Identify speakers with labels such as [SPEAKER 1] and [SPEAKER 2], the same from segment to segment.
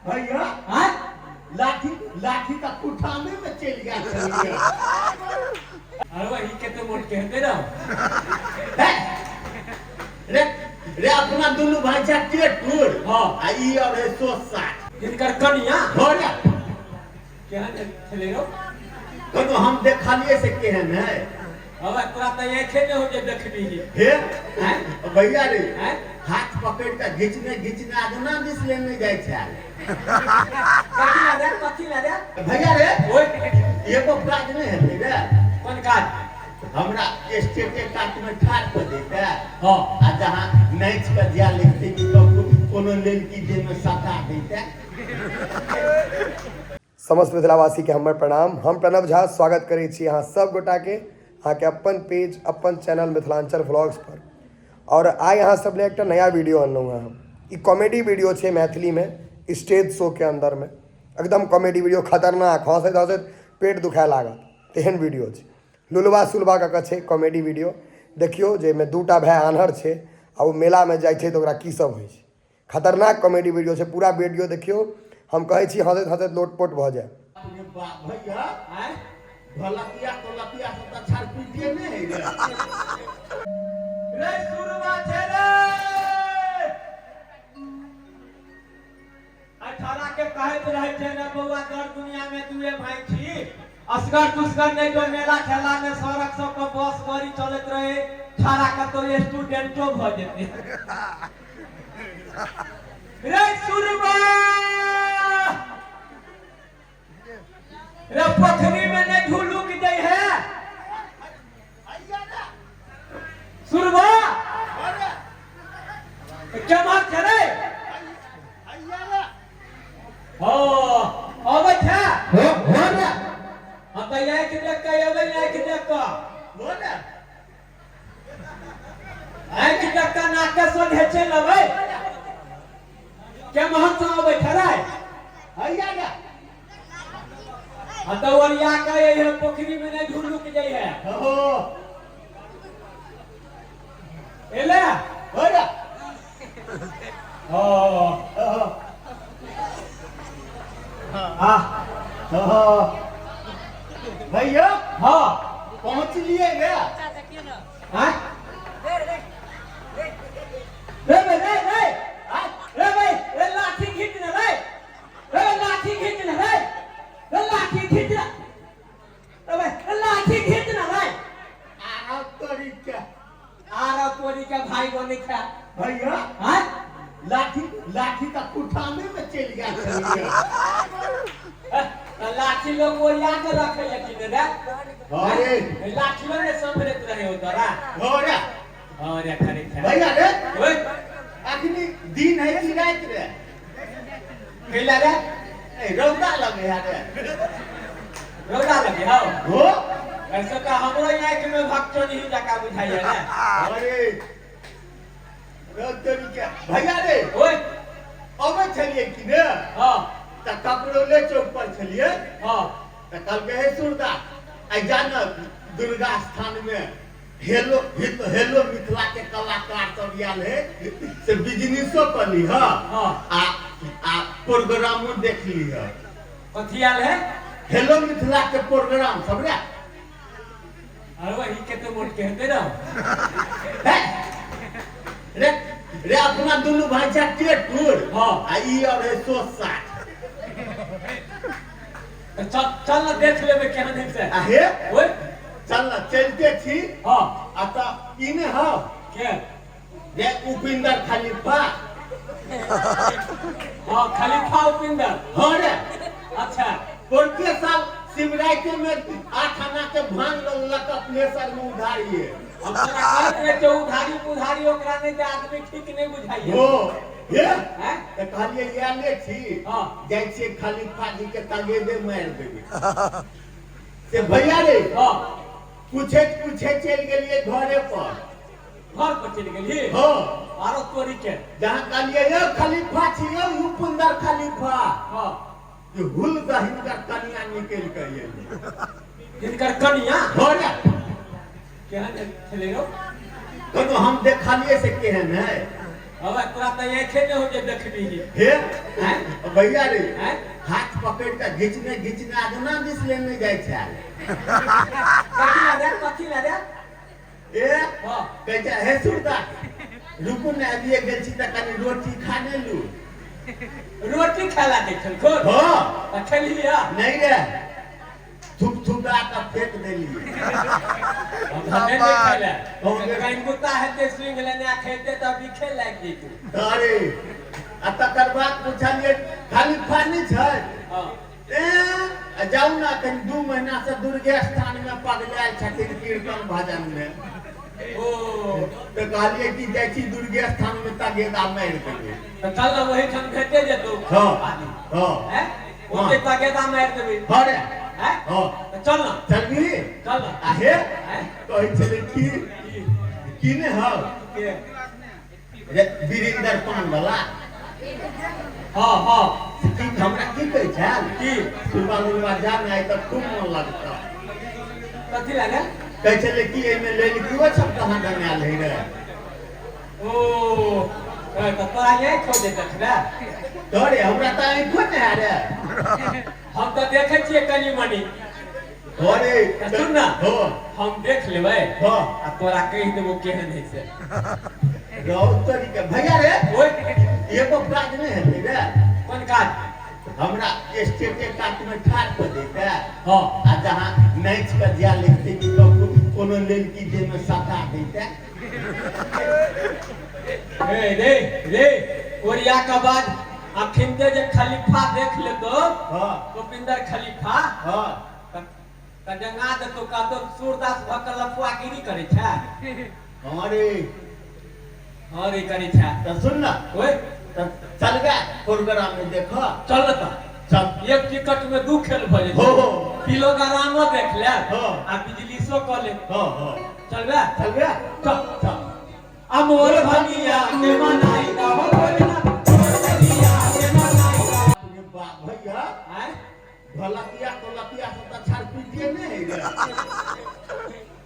[SPEAKER 1] भैया
[SPEAKER 2] आँय?
[SPEAKER 1] लाठी लाठी तऽ कुठामे मे चलि गेल छलियै।
[SPEAKER 2] अरे वही कते मोट के हेतै ना।
[SPEAKER 1] हे, रे रे अपना दुनू भाई छै टेटुर।
[SPEAKER 2] हाँ।
[SPEAKER 1] आ ई और है 160।
[SPEAKER 2] जिनकर कनिया
[SPEAKER 1] हो रे।
[SPEAKER 2] केहन छलै रौ?
[SPEAKER 1] कोनो हम देखलियै से केहन है।
[SPEAKER 2] हवा तोरा तऽ आँखे नहि हो जे देखबही।
[SPEAKER 1] हे
[SPEAKER 2] आँय?
[SPEAKER 1] भैया रे,
[SPEAKER 2] आँय?
[SPEAKER 1] हाथ पकड़ि कऽ घिचने घिचने अगना दिस लेने जाइ छल।
[SPEAKER 2] कथी ला रे, कथी ला रे?
[SPEAKER 1] भैया रे,
[SPEAKER 2] ओए
[SPEAKER 1] एगो काज नहि हेतै रे।
[SPEAKER 2] कोन काज?
[SPEAKER 1] हमरा स्टेटे कात मे ठाढ़ कऽ देतै।
[SPEAKER 2] हाँ।
[SPEAKER 1] आ जहाँ नाचि कऽ जाय लगतै कि कोनो लड़की देहमे सटा दैतै।
[SPEAKER 3] समस्त मिथिलावासीके हमर प्रणाम। हम प्रणव झा स्वागत करै छी अहाँ सब गोटाके अहाँके अपन पेज अपन चैनल मिथिलांचल व्लॉग्स पर। और आइ अहाँ सब ले एकटा नया वीडियो अनलहुँ हँ हम। ई कॉमेडी वीडियो छै मैथिलीमे, स्टेज शो के अंदरमे एकदम कॉमेडी वीडियो, खतरनाक, हँसैत हँसैत पेट दुखाए लागत तेहन वीडियो छै। लुलबा सुलबा कऽ कऽ छै कॉमेडी वीडियो। देखियौ जाहिमे दूटा भाय आन्हर छै आ ओ मेलामे जाइ छै तऽ ओकरा की सब होइ छै। खतरनाक कॉमेडी वीडियो छै, पूरा वीडियो देखियौ। हम कहै छी हँसैत हँसैत लोटपोट भऽ जायब।
[SPEAKER 1] अरे बाप भैया,
[SPEAKER 2] आँय?
[SPEAKER 1] ढोलकिया तोलकिया सब तऽ छरपीटिये नहि है रे।
[SPEAKER 2] रे सुरवा छै रे। अठारह के कहैत रहै छै ने बौआ, दर दुनिया में दुए भाई छी, असगर दुसगर नहि। जो मेला ठेला में सड़क सब पर बस गाड़ी चलैत रहे, छाड़ा कतौ स्टूडेंटो भऽ जेतै। रे सुरवा रे, पोखरी में नहीं झुलुक जाइ है सुरवा। केम्हर छै रे? हो अबै छै।
[SPEAKER 1] हो हो रे।
[SPEAKER 2] हम तऽ आँखि देख कऽ अबै, आँखि देख कऽ।
[SPEAKER 1] हो रे।
[SPEAKER 2] आँखि देख कऽ नाके सोझे चलि अबै। केम्हर से अबै छै रे?
[SPEAKER 1] हैया रे।
[SPEAKER 2] आ तऽ ओरिया कऽ अइहे, पोखरी में नहि झुलुक जाइ है।
[SPEAKER 1] हो।
[SPEAKER 2] एले?
[SPEAKER 1] हो रे।
[SPEAKER 2] हो।
[SPEAKER 1] हो।
[SPEAKER 2] आ
[SPEAKER 1] हो भैया।
[SPEAKER 2] हाँ।
[SPEAKER 1] पहुँचलिए रे।
[SPEAKER 2] हाँ रे रे रे रे रे भाई रे, लाठी खींच ने रे, रे लाठी खींच ने रे, रे लाठी खींच ने रे भाई, रे लाठी खींच ने रे।
[SPEAKER 1] आब तोरी के।
[SPEAKER 2] आरा तोरी के भाई बने खा।
[SPEAKER 1] भैया।
[SPEAKER 2] हाँ।
[SPEAKER 1] लाठी लाठी तऽ कुठामे मे चलि गेल छलियै।
[SPEAKER 2] तऽ लाठी लोग ओरिया के रखे या कि ने रे?
[SPEAKER 1] अरे।
[SPEAKER 2] लाठियो ने संभरैत रहे हो तोरा।
[SPEAKER 1] हो रे।
[SPEAKER 2] अरे खरे खा।
[SPEAKER 1] भैया रे।
[SPEAKER 2] ओए।
[SPEAKER 1] अखनी दिन है कि राति रे?
[SPEAKER 2] कैला रे?
[SPEAKER 1] ए रौदा लगे है रे।
[SPEAKER 2] रौदा लगे हौ?
[SPEAKER 1] हो।
[SPEAKER 2] ऐसे तऽ हमरो आँखि में भक्चोनी ही जका बुझाइया रे।
[SPEAKER 1] अरे रौद के भैया रे।
[SPEAKER 2] ओए।
[SPEAKER 1] अबै छलियै कि ने?
[SPEAKER 2] हाँ।
[SPEAKER 1] तऽ कपड़ौले चौक पर छलियै।
[SPEAKER 2] हाँ।
[SPEAKER 1] तऽ कहलकै हे सुरदा, आइ जा ने दुर्गा स्थान में हेलो हेलो मिथिला के कलाकार सब आयल है, से बिजनेसो कर लीह।
[SPEAKER 2] हाँ।
[SPEAKER 1] आ आ प्रोग्रामो देख लीह।
[SPEAKER 2] कथी आयल है?
[SPEAKER 1] हेलो मिथिला के प्रोग्राम सब रे।
[SPEAKER 2] अरे वही कते मोट के हेतै ना।
[SPEAKER 1] हे, रे रे अपना दुनू भाई छै टेटुर।
[SPEAKER 2] हाँ।
[SPEAKER 1] आ ई और है 160।
[SPEAKER 2] तऽ चल चल ने, देख लेबै केहन है से।
[SPEAKER 1] आ हे।
[SPEAKER 2] ओए।
[SPEAKER 1] चल न, चलते छी।
[SPEAKER 2] हाँ।
[SPEAKER 1] आ तऽ ई ने हौ।
[SPEAKER 2] के?
[SPEAKER 1] जे उपिंदर खलीफा।
[SPEAKER 2] हाँ, खलीफा उपिंदर।
[SPEAKER 1] हाँ रे।
[SPEAKER 2] अच्छा।
[SPEAKER 1] पोरके साल शिवरात्रि में 8 आना के भांग लौलक अपने सर में उधारिए।
[SPEAKER 2] हम तोरा कहैत रहे जे उधारी पुधारी ओकरा नहि दे, आदमी ठीक नहि बुझाइए।
[SPEAKER 1] हो हे।
[SPEAKER 2] हैं?
[SPEAKER 1] तऽ कहलियै आयले छी।
[SPEAKER 2] हाँ।
[SPEAKER 1] जाइ छियै खलीफा जी के तगेदे मारि देबै से भैया रे।
[SPEAKER 2] हाँ।
[SPEAKER 1] पूछैत पूछैत चलि गेलियै घरे पर।
[SPEAKER 2] घर पर चलि गेली?
[SPEAKER 1] हाँ।
[SPEAKER 2] आरो तोरी के।
[SPEAKER 1] जहाँ कहलियै यौ खलीफा छी यौ उपिंदर खलीफा।
[SPEAKER 2] हाँ।
[SPEAKER 1] जे हुल दऽ हिनकर कनिया निकलि कऽ एलै।
[SPEAKER 2] हिनकर कनिया?
[SPEAKER 1] हो रे।
[SPEAKER 2] केहन छलै रौ?
[SPEAKER 1] कोनो हम देखलियै से केहन है।
[SPEAKER 2] हवा तोरा तऽ आँखे नहि हो जे देखबी।
[SPEAKER 1] हे
[SPEAKER 2] आँय?
[SPEAKER 1] भैया रे,
[SPEAKER 2] आँय?
[SPEAKER 1] हाथ पकड़ के घिचने घिचने अगना दिस लेने जाइ छै।
[SPEAKER 2] कथी ला रे, कथी ला रे?
[SPEAKER 1] ए
[SPEAKER 2] हाँ।
[SPEAKER 1] कहै छै, हे सुरदा रुकू ने, अभिये गेल छी तऽ कनि रोटी खा ने लू।
[SPEAKER 2] रोटी खाय ला दै छलखुन?
[SPEAKER 1] हाँ।
[SPEAKER 2] तऽ खेलियै?
[SPEAKER 1] नहीं रे, थुक थुका के फेंक देलियै।
[SPEAKER 2] हम नहि नहि खाय ला।
[SPEAKER 1] हम
[SPEAKER 2] कहीं कुत्ता हेतै सुंघ लेने आ खेतै तऽ बिखे लागि जेतै।
[SPEAKER 1] अरे आ तकर बाद पुछलियै खाली फानी छै?
[SPEAKER 2] हाँ।
[SPEAKER 1] ए आ जाउ ने, एखन 2 महीना से दुर्गे स्थान में पगलायल छथिन कीर्तन भजन में।
[SPEAKER 2] ओ
[SPEAKER 1] तऽ कहलियै कि जाइ छी दुर्गे स्थान में तगेदा मारि देबै।
[SPEAKER 2] तऽ चल ने, ओहिठाम भेटे जेतौ।
[SPEAKER 1] हाँ।
[SPEAKER 2] पानी।
[SPEAKER 1] हाँ।
[SPEAKER 2] हैं? ओते तगेदा मारि देबै।
[SPEAKER 1] हाँ रे।
[SPEAKER 2] हैं?
[SPEAKER 1] हाँ।
[SPEAKER 2] तऽ चल ने।
[SPEAKER 1] चलबी?
[SPEAKER 2] चल ने।
[SPEAKER 1] आ हे
[SPEAKER 2] हैं?
[SPEAKER 1] कहै छलै की की ने हौ
[SPEAKER 2] के?
[SPEAKER 1] रे वीरेंद्र पान वाला।
[SPEAKER 2] हाँ हाँ।
[SPEAKER 1] की हमरा की कहै छल?
[SPEAKER 2] की?
[SPEAKER 1] सुरबा उरबा जा ने, आइ तऽ खूब मन लगतौ।
[SPEAKER 2] कथी लागे?
[SPEAKER 1] कहै छलै कि एहिमे लड़कियो सब कहाँ दनायल है रे।
[SPEAKER 2] ओ तऽ तोरा नहि खोजे देखबे?
[SPEAKER 1] तोरे हमरा तऽ आँखो नहि आय रे।
[SPEAKER 2] हम तऽ देखै छियै कनि मनि।
[SPEAKER 1] अरे
[SPEAKER 2] तऽ सुन ने।
[SPEAKER 1] हाँ।
[SPEAKER 2] हम देख लेबै।
[SPEAKER 1] हाँ।
[SPEAKER 2] आ तोरा कहि देबो केहन है से।
[SPEAKER 1] रौ तोरी के भैया रे।
[SPEAKER 2] ओए।
[SPEAKER 1] एगो काज नहि हेतै रे।
[SPEAKER 2] कोन काज?
[SPEAKER 1] हमरा स्टेटे कात में ठाढ़ कऽ देतै।
[SPEAKER 2] हाँ।
[SPEAKER 1] आ जहाँ नाचि कऽ जाय लगतै कि ककरो कोनो लड़की देहमे सटा देतै।
[SPEAKER 2] हे रे रे ओरिया के बाद अखिनते जे खलीफा देख लेतो।
[SPEAKER 1] हाँ।
[SPEAKER 2] गोपिंदर खलीफा।
[SPEAKER 1] हाँ।
[SPEAKER 2] तऽ डंगा देतो, कहतो सूरदास भऽ कऽ लफुआगिरी करै छै।
[SPEAKER 1] हाँ रे।
[SPEAKER 2] हाँ रे करै छै।
[SPEAKER 1] तऽ सुन ने।
[SPEAKER 2] ओए।
[SPEAKER 1] तऽ चलबै प्रोग्राम में देख।
[SPEAKER 2] चल ने तऽ।
[SPEAKER 1] चल।
[SPEAKER 2] एक टिकट में 2 खेल भऽ जेतै।
[SPEAKER 1] हो हो।
[SPEAKER 2] पिलोग्रामो देख ले।
[SPEAKER 1] हाँ।
[SPEAKER 2] आ बिजलीसो कऽ ले।
[SPEAKER 1] हाँ हाँ।
[SPEAKER 2] चलबै?
[SPEAKER 1] चलबै।
[SPEAKER 2] चल।
[SPEAKER 1] चल।
[SPEAKER 2] अमोल भगिया के मनाई दा हो भोलेनाथ, अमोल भगिया के मनाई दा।
[SPEAKER 1] अरे बाप भैया।
[SPEAKER 2] आँय?
[SPEAKER 1] ढोलकिया तोलकिया सब तऽ छड़पीटिए नहि है रे।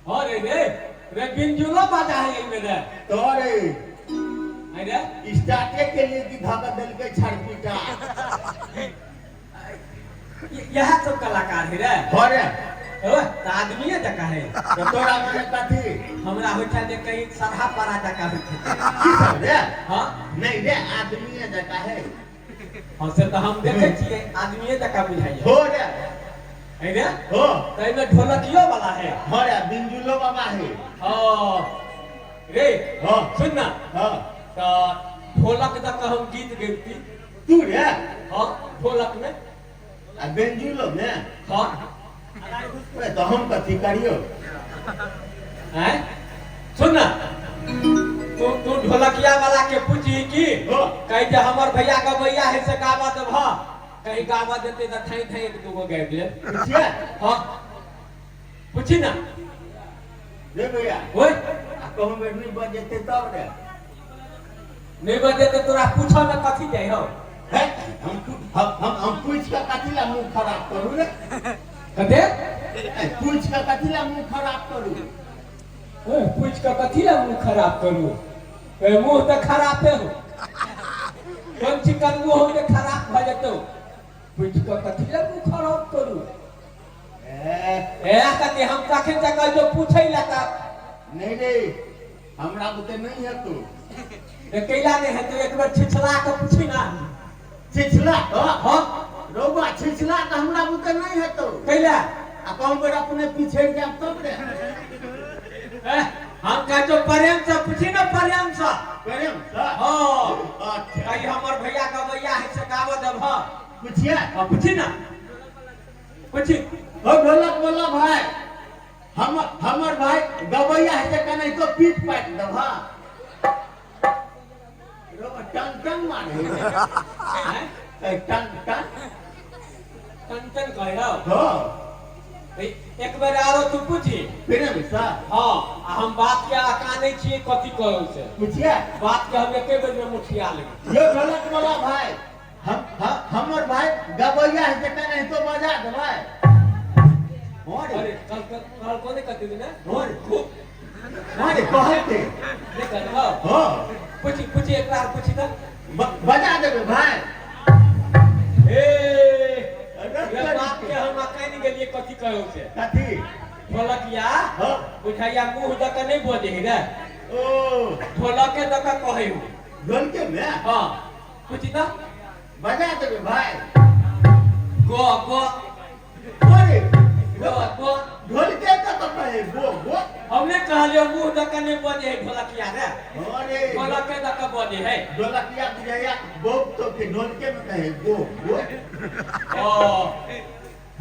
[SPEAKER 2] हाँ रे रे रे बिंजुलो बाजा है एहिमे रे।
[SPEAKER 1] तोरे।
[SPEAKER 2] आँय रे?
[SPEAKER 1] स्टार्टे के लिए कि धक्का देलकै छड़पीटा।
[SPEAKER 2] इएह सब कलाकार है रे।
[SPEAKER 1] हाँ रे।
[SPEAKER 2] ओ, तऽ आदमीए जकाँ है।
[SPEAKER 1] तऽ तोरा मने कथी?
[SPEAKER 2] हमरा होइ छै जे कहीं सधा पारा जकाँ होइ छै।
[SPEAKER 1] की सब रे?
[SPEAKER 2] हाँ?
[SPEAKER 1] नहीं रे, आदमीए जकाँ है।
[SPEAKER 2] हाँ से तऽ हम देखै छियै आदमीए जकाँ बुझाइए।
[SPEAKER 1] हो रे।
[SPEAKER 2] है रे?
[SPEAKER 1] हो।
[SPEAKER 2] तऽ एहिमे ढोलकियो वाला है।
[SPEAKER 1] हाँ रे, बिंजुलो बाबा है।
[SPEAKER 2] हाँ। रे।
[SPEAKER 1] हाँ।
[SPEAKER 2] सुन ना।
[SPEAKER 1] हाँ।
[SPEAKER 2] तऽ ढोलक दऽ कऽ हम गीत गैबती।
[SPEAKER 1] तू रे?
[SPEAKER 2] हाँ, ढोलक में।
[SPEAKER 1] आ बेंजुलो में?
[SPEAKER 2] हाँ।
[SPEAKER 1] ओए, तऽ हम कथी करियो?
[SPEAKER 2] हैं? सुन ना, तू तू ढोलकिया वाला के पूछी की
[SPEAKER 1] हाँ।
[SPEAKER 2] कही जे हमर भैया गबैया है से गावा देबह, कहीं गावा देते तऽ थाई थाई एक दूगो गाबि ले।
[SPEAKER 1] पूछिए?
[SPEAKER 2] हाँ पूछी ना।
[SPEAKER 1] रे भैया।
[SPEAKER 2] ओए।
[SPEAKER 1] आ कहूँ बेर नहीं बजेतै तब रे?
[SPEAKER 2] नहीं बजेतै तोरा पूछऽ में कथी जाइ हौ?
[SPEAKER 1] है? हम हम हम पूछ के कथी ला मुंह खराब करू रे?
[SPEAKER 2] कते?
[SPEAKER 1] पूछ के कथी ला मुंह खराब करू?
[SPEAKER 2] ओए, पूछ के कथी ला मुंह खराब करू? ए, मुंह तऽ खराबे हो। कोन चिकन मुंह हो जे खराब भऽ जेतौ? पूछ के कथी ला मुंह खराब करू?
[SPEAKER 1] ए,
[SPEAKER 2] ए, कथी हम तखन तक कहै जो पूछै ला तऽ
[SPEAKER 1] नहीं रे, हमरा बुते नहीं हेतौ।
[SPEAKER 2] रे कैला नहीं हेतौ? एक बेर छिछला के पूछी ना।
[SPEAKER 1] छिछला कऽ?
[SPEAKER 2] हाँ।
[SPEAKER 1] रौबा छिछला तऽ हमरा बुते नहीं हेतौ।
[SPEAKER 2] कैला?
[SPEAKER 1] आ कहूँ बेर अपने पीछे जायब तब रे।
[SPEAKER 2] ए, हम कहै छौ प्रेम से पूछी ना, प्रेम से।
[SPEAKER 1] प्रेम से?
[SPEAKER 2] हाँ।
[SPEAKER 1] अच्छा।
[SPEAKER 2] कही हमर भैया गबैया है से गाबऽ देबह।
[SPEAKER 1] पूछिए?
[SPEAKER 2] हाँ, पूछी ना, पूछी।
[SPEAKER 1] हो ढोलक बोला भाई, हम हमर भाई गबैया है से कने तो पीट पाट देबह। रौबा टंग टंग मारे।
[SPEAKER 2] हैं?
[SPEAKER 1] ए, टंग टंग।
[SPEAKER 2] टंग टंग कहै हौ?
[SPEAKER 1] हाँ।
[SPEAKER 2] एक बेर आरो तू पूछी।
[SPEAKER 1] प्रेम से?
[SPEAKER 2] हाँ, आ हम बात के अकानै छियै कथी कहौ से।
[SPEAKER 1] पूछिए?
[SPEAKER 2] बात के हम एके बेर में मुठिया लेबै।
[SPEAKER 1] यो ढोलक वाला भाई, हम हम हमर भाई गबैया है से कने तो बजा देबै। हाँ रे।
[SPEAKER 2] अरे, कल कल कल कोने कथी ने?
[SPEAKER 1] हाँ रे।
[SPEAKER 2] खूब।
[SPEAKER 1] हाँ रे, कहते।
[SPEAKER 2] नहीं कहलौ?
[SPEAKER 1] हाँ।
[SPEAKER 2] पूछी पूछी एक बार पूछी तऽ।
[SPEAKER 1] बजा देबै भाय।
[SPEAKER 2] ए ये बाप के हम अखन गेलियै कथी कहौ से।
[SPEAKER 1] कथी?
[SPEAKER 2] ढोलकिया।
[SPEAKER 1] हाँ।
[SPEAKER 2] बुझाइया मुंह दऽ कऽ नहि बजै है रे।
[SPEAKER 1] ओ
[SPEAKER 2] ढोलके दऽ कऽ कहै हो।
[SPEAKER 1] ढोलके मे?
[SPEAKER 2] हाँ पूछी तऽ।
[SPEAKER 1] बजा देबै भाय।
[SPEAKER 2] गो गो।
[SPEAKER 1] अरे
[SPEAKER 2] गो गो।
[SPEAKER 1] ढोलके कतऽ कहै गो गो?
[SPEAKER 2] हमने कहलियो मुंह दऽ कऽ नहि बजै है ढोलकिया रे।
[SPEAKER 1] अरे
[SPEAKER 2] ढोलके दऽ कऽ बजै है।
[SPEAKER 1] ढोलकिया बुझाइया बहुत तो के ढोलके में कहे गो गो।
[SPEAKER 2] ओ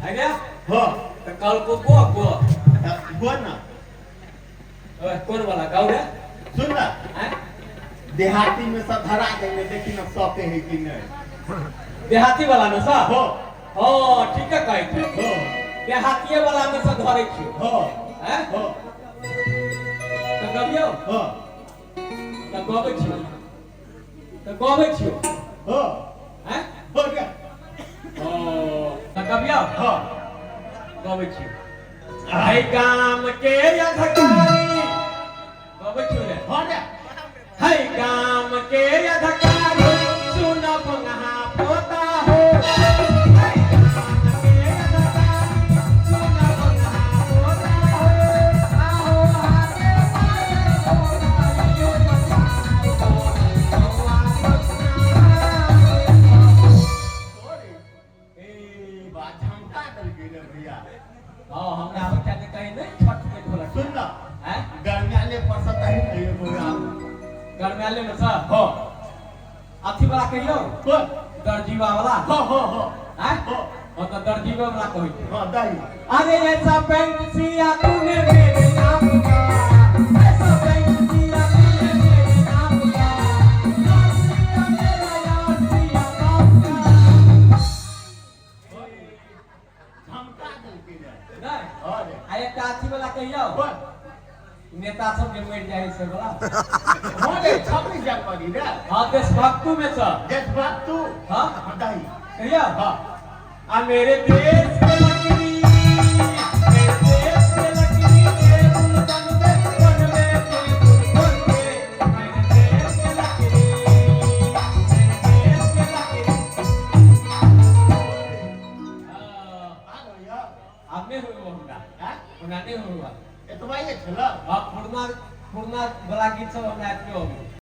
[SPEAKER 2] है रे।
[SPEAKER 1] हाँ।
[SPEAKER 2] तऽ कहलको गो गो।
[SPEAKER 1] गो ना।
[SPEAKER 2] ओए, कोन वाला गाउ रे?
[SPEAKER 1] सुन ना।
[SPEAKER 2] आँय?
[SPEAKER 1] देहाती में सब धरा देंगे लेकिन अब सौके है कि नहीं।
[SPEAKER 2] देहाती वाला में सब?
[SPEAKER 1] हो।
[SPEAKER 2] हाँ ठीक है कहै छै।
[SPEAKER 1] हो।
[SPEAKER 2] देहातीये वाला में सब धरै छियौ।
[SPEAKER 1] हो।
[SPEAKER 2] आँय?
[SPEAKER 1] हो।
[SPEAKER 2] तऽ गबियौ?
[SPEAKER 1] हो।
[SPEAKER 2] तऽ गबै छियौ। तऽ गबै छियौ।
[SPEAKER 1] हो।
[SPEAKER 2] आँय?
[SPEAKER 1] हो गया।
[SPEAKER 2] ओ तऽ गबियौ?
[SPEAKER 1] हो।
[SPEAKER 2] गबै छियौ। है गाम के अधिकारी गबै छियौ रे।
[SPEAKER 1] हो रे।
[SPEAKER 2] है गाम के अधिकारी सुन बंगहा पोता हो। है गाम के अधिकारी सुन बंगहा पोता हो। आहो हाथे पासे बोलाइयो बंगाई बौआ
[SPEAKER 1] अरे ए बात झमका देलकै रे भैया।
[SPEAKER 2] हाँ हमरा होता जे कहीं नहीं छठ के ढोलक।
[SPEAKER 1] सुन ना।
[SPEAKER 2] हैं?
[SPEAKER 1] गर्मियाले पर सतही नहीं है भैया।
[SPEAKER 2] गरमाले में सर।
[SPEAKER 1] हो।
[SPEAKER 2] अथी वाला कहियौ?
[SPEAKER 1] कौन?
[SPEAKER 2] दर्जीवा वाला।
[SPEAKER 1] हो हो हो।
[SPEAKER 2] हैं?
[SPEAKER 1] हो।
[SPEAKER 2] हाँ तो दर्जीवा वाला कहै छै।
[SPEAKER 1] हाँ दही।
[SPEAKER 2] अरे ऐसा पैंट सिया तूने मेरे नाम का, ऐसा पैंट सिया तूने मेरे नाम का, नाम सिया मेरा यार सिया बाप का।
[SPEAKER 1] झमका देलकै रे।
[SPEAKER 2] नहीं।
[SPEAKER 1] हाँ रे।
[SPEAKER 2] आ एकटा अथी वाला कहियौ?
[SPEAKER 1] कौन?
[SPEAKER 2] नेता सब जे मरि जाइ से वाला।
[SPEAKER 1] हाँ रे 26 जनवरी रे।
[SPEAKER 2] हाँ देशभक्तू में सर।
[SPEAKER 1] देशभक्त तू।
[SPEAKER 2] हाँ।
[SPEAKER 1] हाँ दही।
[SPEAKER 2] कहियौ?
[SPEAKER 1] हाँ।
[SPEAKER 2] आ मेरे देश के लकड़ी, मेरे देश के लकड़ी टेबुल बनबे बनबे टेबुल बनबे, मेरे देश के लकड़ी, मेरे देश के लकड़ी। हाँ,
[SPEAKER 1] आ गया।
[SPEAKER 2] आब नहि होइबो हमरा।
[SPEAKER 1] हैं?
[SPEAKER 2] हमरा नहि होइबो।
[SPEAKER 1] एतबा ही छला।
[SPEAKER 2] हाँ पुरना पुरना वाला गीत सब हमरा एतबे अबै।